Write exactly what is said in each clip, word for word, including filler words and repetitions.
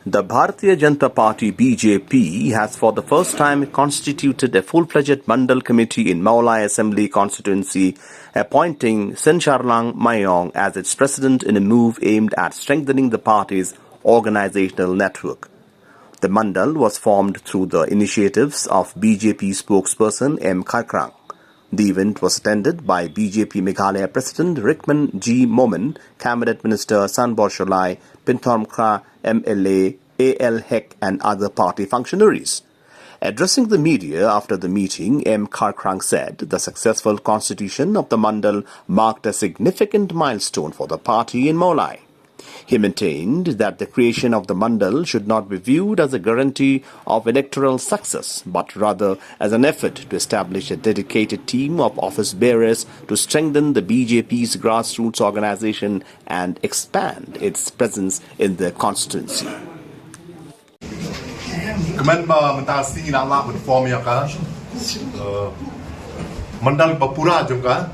The Bharatiya Janata Party B J P has for the first time constituted a full-fledged Mandal Committee in Mawlai Assembly Constituency, appointing Sincharlang Mayong as its president in a move aimed at strengthening the party's organizational network. The Mandal was formed through the initiatives of B J P spokesperson M Kharkrang. The event was attended by B J P Meghalaya President Rickman G Momin, Cabinet Minister Sanbor Shullai, Pynthorumkhrah M L A A L Hek and other party functionaries. Addressing the media after the meeting, M Kharkrang said the successful constitution of the Mandal marked a significant milestone for the party in Mawlai. He maintained that the creation of the Mandal should not be viewed as a guarantee of electoral success, but rather as an effort to establish a dedicated team of office bearers to strengthen the B J P's grassroots organization and expand its presence in the constituency. Kmen ba mynta sngi la lah ban form ïa ka, uh, mandal ba pura jong ka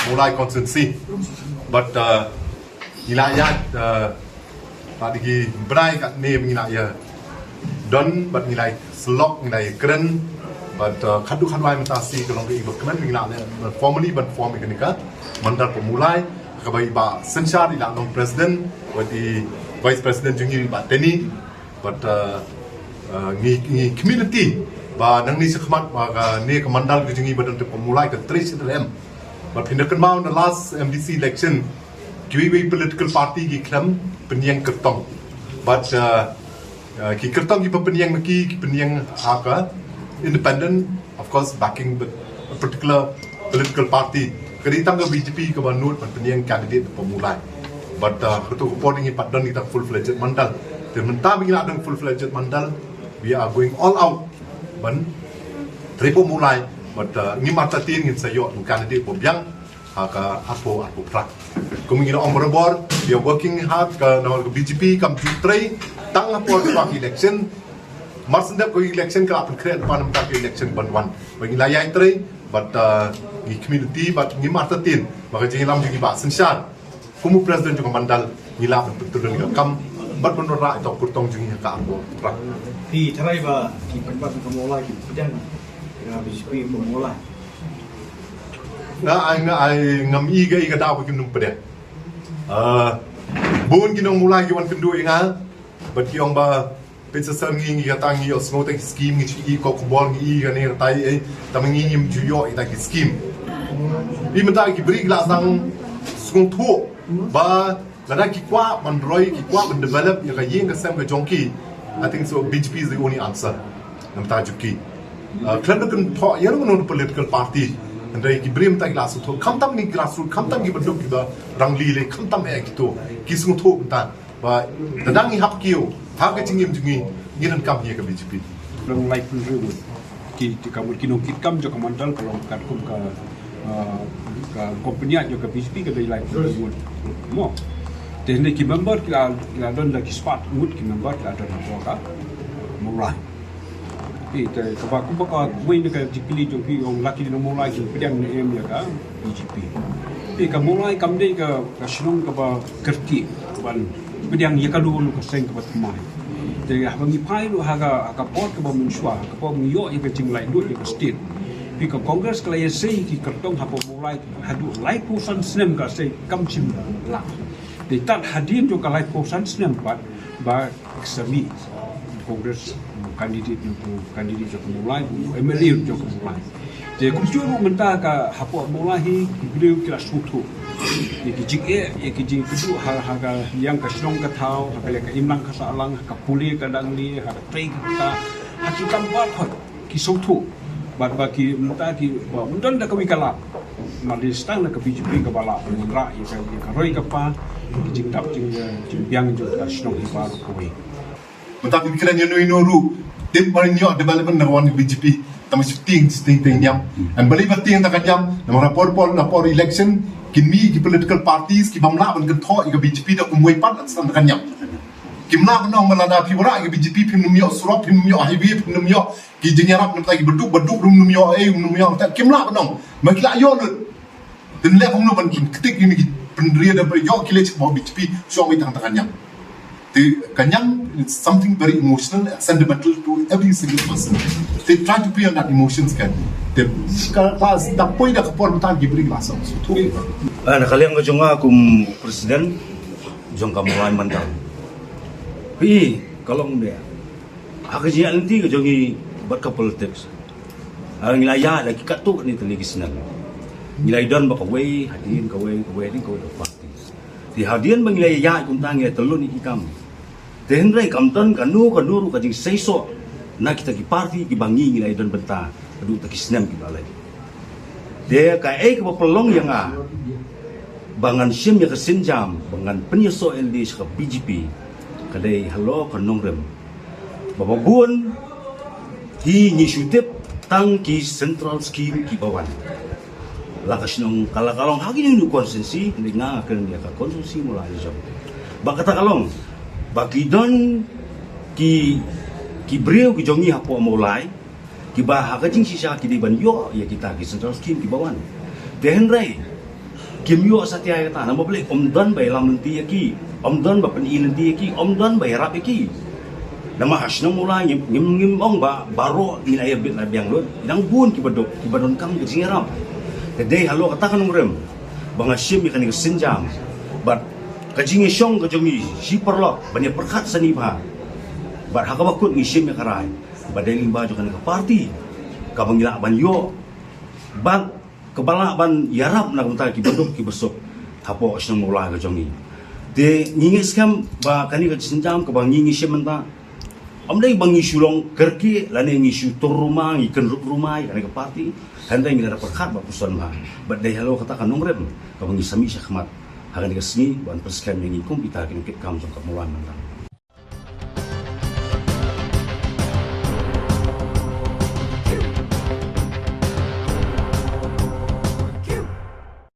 Mawlai constituency. But, uh, ngi la ïa, uh, pat ki bnai katne ngi la ïa don, but ngi la syllok, ngi la kren, but, uh, khadduh khadwai mynta sngi ka long ka i ba kmen ngi la formally ban form ïa kane ka mandal ba Mawlai, kaba i Bah Synshar i la long president, wat i vice president jong ngi i Bah Teni. But, uh, uh, ngi, ngi community ba nangne shakhmat ba kane ka mandal ka jong ngi ba don te ba Mawlai ka trei shi dyrem. But phin da kynmaw na last M D C election, kiwei kiwei political party ki khlem pynïeng kyrtong. But, uh, uh, ki kyrtong kiba pynïeng ma ki, ki pynïeng ha ka independent, of course, backing with a particular political party. Ka dei tang ka B J P kaba nud ban pynïeng candidate ba Mawlai. But, uh, kato ka por ngi pat don kita full-fledged mandal. Te mynta ba ngi la don full-fledged mandal, we are going all out ban trei ba Mawlai. But, uh, ngim artatien ngin sa ïoh u candidate ba biang ha ka arphew arphew phra. Kum ngi la ong barabor, we are working hard, ka na ka B J P kam ju trei tang ha por ka election. Mar shen dep ka election ka la pynkhreh lypa na ka bynta ka election ban wan. Ba ngi la ïai trei, but, uh, ngi community, but ngim artatien ba ka jingïalam jong i Bah Synshar kum u president jong ka mandal, ngi lah ban pyntylun ïa ka kam bad ban wanrah ïa ka kyrtong jong ngi ha ka arphew phra. Phi tharai ba ki paidbah ka Mawlai ki pdiang ïa ka B J P ka Mawlai? Nga ai, nga ai, ngam i ka, i ka daw ba kim nym pdiang. Ah, bun ki nong Mawlai ki wan kynduh ïa nga bad ki ong ba pynsasan ngi, ngi kata ngi ïohsngew ta ki skim, ngi i ko khubor, ngi i kane kata i, eh, tang ma ngi ngim ju ïoh ïa ta ki skim. Phi mynta ki briew la sdang sngewthuh ba lada ki kwah ban roi, ki kwah ban develop ïa ka ïing ka sem ka jong ki, I think so B J P is the only answer. Namar ta jong ki, uh, khlem da kynthoh ïa no no political party. Hynrei ki briew mynta ki la sngewthuh, khamtam ni grassroots, khamtam ki baduk kiba rangli lei, khamtam eh kito ki sngewthuh mynta. Ba tang ngi hap kiew ha ka jingim jong ngi, ngi donkam ïa ka B J P. Long laiphew ngut ki, ki kam, ki nongkitkam jong ka mandal ka long katkum ka, ah, ka company jong ka B J P ka dei laiphew ngut. Mo. Te ne ki member ki la, ki la don da ki spah ngut ki member ki la don ha ka Mawlai. Phi te kaba, kaba ka wei na ka jingkylli jong phi ong la ki nong Mawlai ki pdiang ne em ïa ka B J P. Phi ka Mawlai kam dei ka, ka shnong kaba kyrkieh ban pdiang ïa ka lum ka seng kaba thymmai. Te haba ngi phai ruh ha ka, ha ka por kaba mynshuwa, ha ka por ngi ïoh ïa ka jinglaitluid ïa ka state. Phi ka Congress ka la ïasei ki kyrtong hapoh Mawlai haduh laiphew san snem ka sei kam shym lah. Te tad hadien jong ka laiphew san snem pat ba ka sa mih Congress candidate jong ka, candidate jong ka Mawlai, M L A jong ka Mawlai. Te kumjuh ruh mynta ka hapoh Mawlai hi ki briew ki la sngewthuh. Ïa ki jingeh, ïa ki jingkyrduh ha, ha ka liang ka shnong ka thaw, ha ka liang ka imlang ka sahlang, ha ka pule ka dangli, ha ka trei ka kta, ha ki kam baroh ki sngewthuh. Bad ba ki mynta ki ba ym don da kawei ka lad. Namar dei tang da ka B J P kaba lah ban wanrah ïa ka, ïa ka roi ka par, ïa ka jingdap jing, jingbiang jong ka shnong hi baroh kawei. Mynta ki kren ïa no ïa no ruh, tip ba ïoh development na ka wan B J P. Tang shifting, shifting, shifting niam. And believe ba tieng ta ka niam, namar por por, na por election, kin mih ki political parties ki bym lah ban kynthoh ïa ka B J P da kumwei pat la san ta ka niam. Kim lah ban ong ba lada phi wanrah ïa ka B J P phim nym ïoh surok, phim nym ïoh highway, phim nym ïoh ki jingïarap, namar ta ki baduk, baduk ruh ym nym ïoh, eh, ym nym ïoh, ta kim lah ban ong. Ma ki la ïoh lut. Te leh kumno ban ktik ïa ki pynriew da ba ïoh ki leh sha B J P, shong ïa tang tang niam. Te ka ñiang, it's something very emotional and sentimental to every single person. They try to play on that emotions kan. Te ka, ka, da poi da ka por mynta ki bring la song. So, tu. Ah, na ka liang ka jong nga kum president jong ka Mawlai Mandal. Phi, ka long ne. Ha ka jingïaid lynti ka jong ngi bad ka politics. Ah, ngi la ïaid la ki katto katne tylli ki snem. Ngi la ïadon bad kawei hadien kawei, kawei hadien kawei ka party. Te hadien ba ngi la ïaid kumta ngi la tylli ki kam. Te hynrei kam don kano kano ruh ka jingseisoh na kita ki party kiba ngi ngi la ïadon bynta haduh ta ki snem kiba la leit. Te kaei kaba pynlong ïa nga ba ngan shim ïa ka sienjam ba ngan pynïasoh ïalade sha ka B J P ka dei halor ka nongrim ba ba bun hi ngi shu tip tang ki central scheme kiba wan. La ka shnong ka la ka long ha kine ki constituency, ngi nga nga kren ïa ka constituency Mawlai jong. Ba kata ka long ba ki don ki, ki briew ki jong ngi hapoh Mawlai kiba ha ka jingshisha ki dei ban ïoh ïa kita ki central scheme kiba wan. Te hynrei kim ïoh satia ïa kata namar balei? Ym don ba ïalam lynti ïa ki, ym don ba pyni lynti ïa ki, ym don ba ïarap ïa ki. Namar ha shnong Mawlai ngim, ngim, ngim ong ba baroh ngi la ïabit la biang lut. Dang bun kiba duk, kiba donkam ka jingïarap. Te dei halor kata ka nongrim ba nga shim ïa kane ka sienjam bad ka jingïashong ka jong ngi shi paralok ban ïapyrkhat sani bha. Bad ha kaba kut ngi shim ïa ka rai ba dei lyngba jong kane ka party kaba ngi lah ban ïoh bad kaba lah ban ïarap na ka bynta kiba duk kiba suk hapoh shnong Mawlai ka jong ngi. Te ngi ngeit skhem ba kane ka sienjam kaba ngi ngi shim mynta ym dei ba ngi shu long kyrkieh lane ngi shu tur ruma, ngi kynrup ruma ïa kane ka party. Hynrei ngi la pyrkhat bad puson bha bad dei halor kata ka nongrim kaba ngi sa mih sha khmat ha kane ka sngi ban pynskhem ïa ngi kum kita ki nongkitkam jong ka Mawlai Mandal.